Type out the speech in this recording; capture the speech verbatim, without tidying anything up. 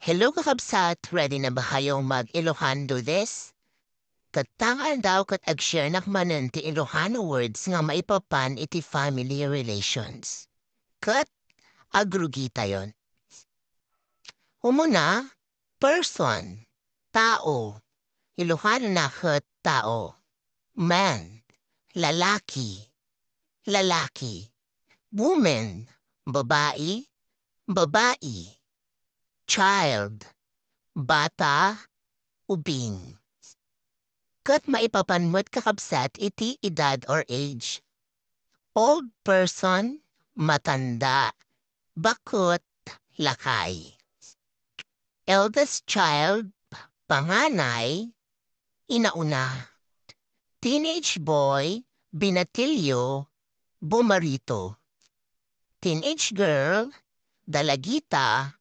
Hello, kakabsat! Ready na ba kayo mag-Ilocano this? Ket ta nga aldaw ket ag-share nak manen ti Ilocano words nga maipapan iti family relations. Ket agrugitayon. Umuna, person, tao. Ilocano na ket tao. Man, lalaki, lalaki. Woman, babai, babai. Child, bata, ubing. Ket maipapan met, kakabsat, iti edad or age. Old person, matanda, bakut, lakay. Eldest child, panganay, inauna. Teenage boy, binatilyo, bumarito. Teenage girl, dalagita,